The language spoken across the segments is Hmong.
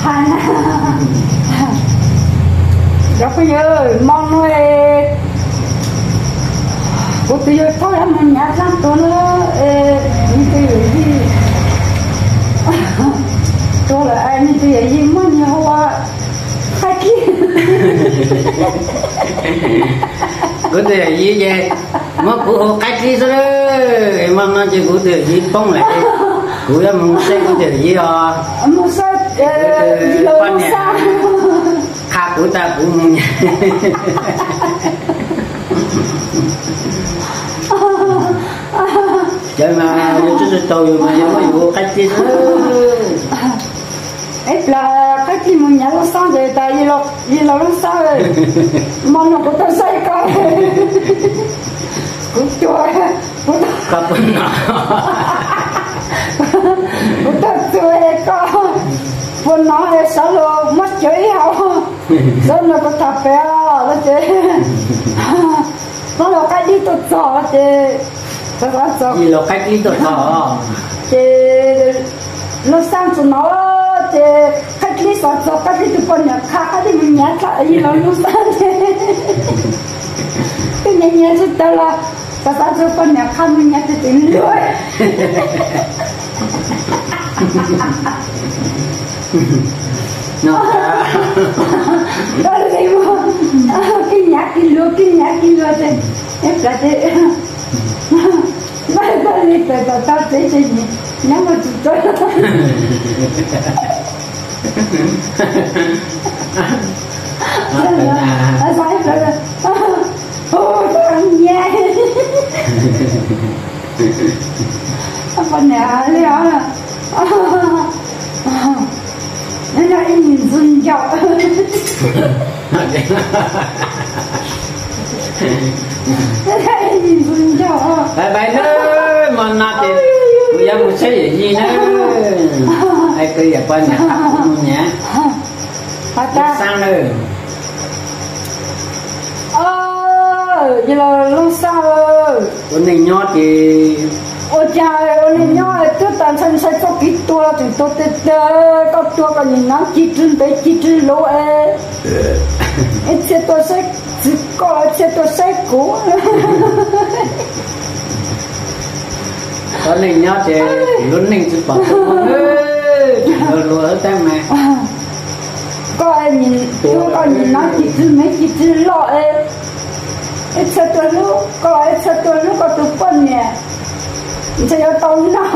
Hais na, cov phooj ywg, hmo no kuv tus yawg thoj yuav mus nyav dlaab tuag na, nws tus yawm yij tuag lawm, nws tus yawm yij muab nws hu ua Qaib Dlib. Kuv tus yawm yij ces muab kuv hu Qaib Dlib xwb. Hmo no ces kuv tus yawm yij poob lawm, kuv yuav mus saib kuv tus yawm yij os. Mus saib, poj niam qha kuv tas kuv mus nyav. Cov mas yus tsis tau yus mas yus muab yus hu Qaib Dlib xwb. Ib plag Qaib Dlib mus nyav Looj Xab ces tas, yij laus Looj Xab, hmo no kuv tuaj saib koj, kuv cuag, kuv, kuv tuaj txug koj puas hnov sawv los muab cawv ib hau, sawv no kuv tham pem os no ces, no los Qaib Dlib tuaj txog ces, Qaib Dlib tuaj txog ces Looj Xab txawm hnov ces Qaib Dlib xav txog Qaib Dlib tus poj niam qha Qaib Dlib mus nyav dlaab, yij laus Looj Xab ces twb nyiam nyiam tsis tau los xav xav txog poj niam qha mus nyav ces twb luag. Koj li mus, koj nyav koj luag, koj nyav koj luag ces, ib plag ces, koj li pem tom tau tsev ces nyob mus tsis tau. Hu, nyiam. Poj niam li os, nyob nyob ib nyuag ntxwg ncaus, nyob ib nyuag ntxwg ncaus. Bye bye nawb, hmo no ces kuv yuav mus saib yawm yij nawb. Hais kwv yawm poj niam qha kuv mus nyav Looj Xab nawb. Yij laus Looj Xab, ua neej nyob ces, ua cas ua neej nyob twb tas ntshai ntshai txoj kev tuag tseem tuag teg teg, koj tuag koj nim no ci rwg ntev ci rwg luv es, ib txhia tuaj saib txiv koj, ib txhia tuaj saib kuv. Ua neej nyob ces lub neej tsis pom, luag luag tab mas. Koj tuag koj nim no ci rwg me ci rwg loj es, ib txhia tuaj hlub koj, ib txhia tuaj hlub koj tus poj niam, ntshe yuav tau noj.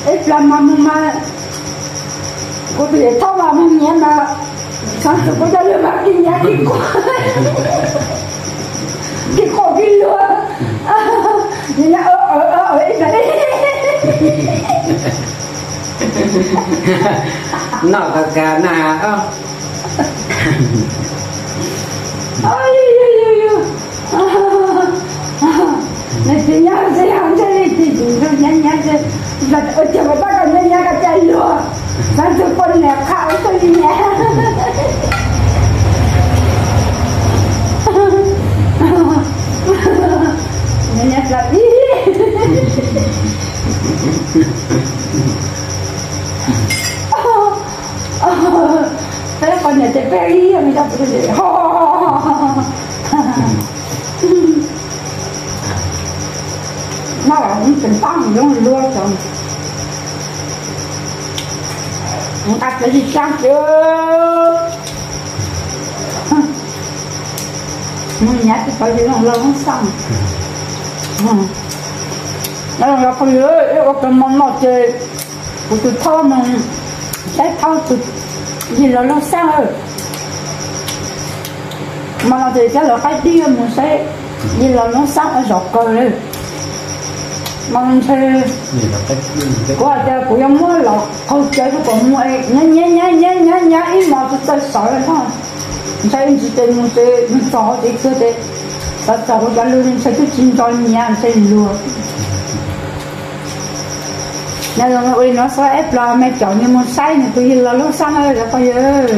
Ib plag mas mus mas, kuv tus yawm thoj mas mus nyiam mas, xav txog kuv cov lug mas kis nyiam kis quaj, kis quaj kis luag. Nyiam nyiam ib plag li. Noj kag kag na. Nws tsis nyob tsis yog ntshe li tsis nyob nyob nyob, ua cas mas tab koj nyob nyob koj cai luag, xav txog poj niam qha ua txoj li nyiam. Nyob nyob plaws ib. Peb poj niam ces peb ib yam li cov poj niam ho. Noj los tseem tab zoo luag xyov, nqa plaws li tsab ces mus nyav tsis tau ces los los xaj. Los phooj ywg, ua kawg hmo no ces kuv tus thoj mus saib thauj tus yij laus Looj Xab. Hmo no ces coj lawv qaib dib mus saib yij laus Looj Xab ua zaum kawg li. Hmo no ntshe kuv hais tias kuv yuav muab los qaug cawv rau kom mus nyiav nyiav nyiav nyiav nyiav ib hmos tsis txawj sawv no. Ntshai ntsis ces mus ces mus txog hauv tsev kawg ces xav txog kuv cov lus li ntshai twb tsis nco nyiav ntshai luag. Nyob zoo ua li no xwb, ib plag me caum nws mus saib nws tus yij laus Looj Xab na cov phooj ywg.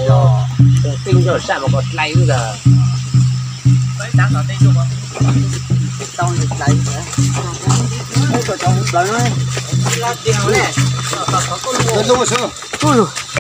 Tus tij nco saj mas kom dlai ntag. Tau dlai, tau cov hu plaws no. Tus lub xwb.